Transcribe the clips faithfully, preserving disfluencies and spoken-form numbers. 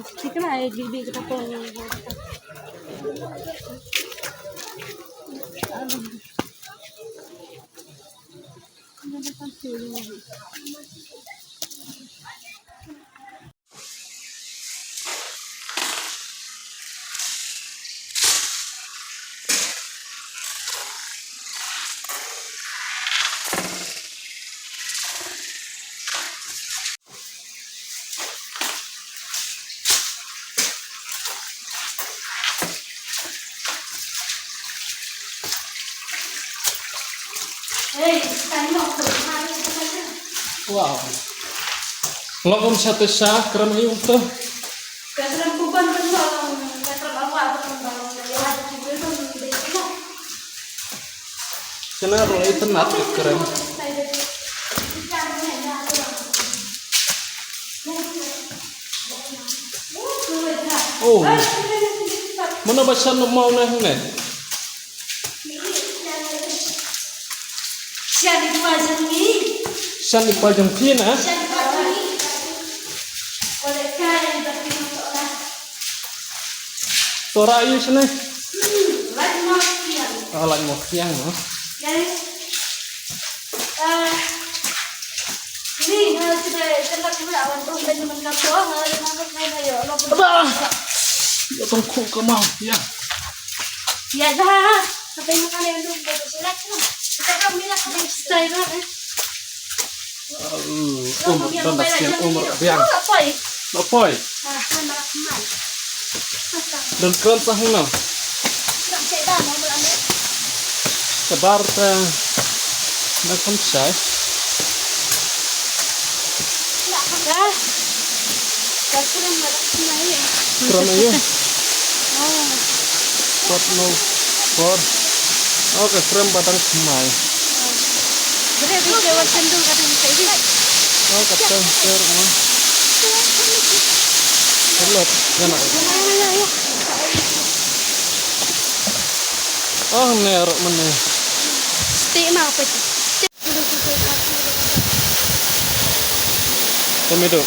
Kita lah, eh, di, di, kita pun. Wow. Lok um satu sah, kram ayu tu. Kena roi tenat kram. Oh. Mana basan mau neh neh? Sian i pajang ni. Sian i pajang phi na? Sian i pajang ni. Boleh kai tapi untuk lah. Tora ayu sini. Hmm, lait mo kiang. Ah, lait mo kiang, no? Guys. Ah. Ni, ha, sida, sida kena awan tu, ben, ben, ben, tu, ha, ha, ha, ha, ya, Allah. Aba! Ya, tong ku ke mau, ya. Ya, dah. Sampai makan yang tu, ben, silat tu. Kita kan minyak, ben, style, eh. Aduh, umur, dan dah siang, umur, biang. Oh, apa, eh? Ba poi. Don kren sah hangno. Sabar ta na kham shai. Kren ayu. Kot no. Kot. Okay, kren ba dang khmai. Oh, kata ter mo. Terlot, yana. Oh, ne ro mene. Stick ma apa tu? Tomato.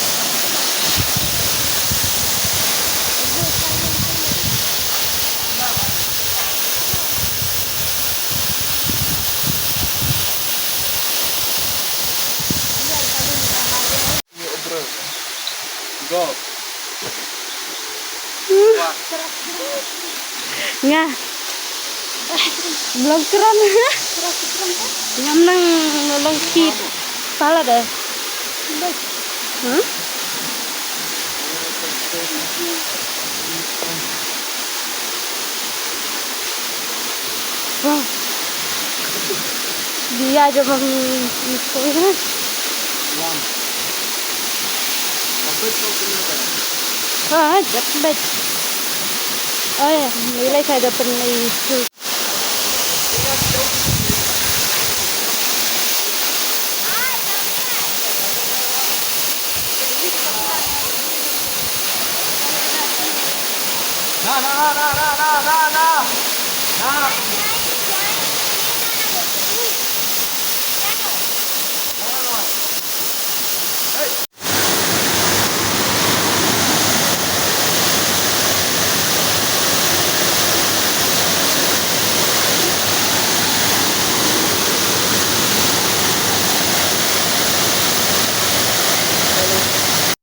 Nga. Long kran. Ngam nang long ki pala de. Hmm? Wah. Dia aja bang itu kan. Ah, jep bet. Oh ya, nilai saya dapat itu. Na, na, na. Na.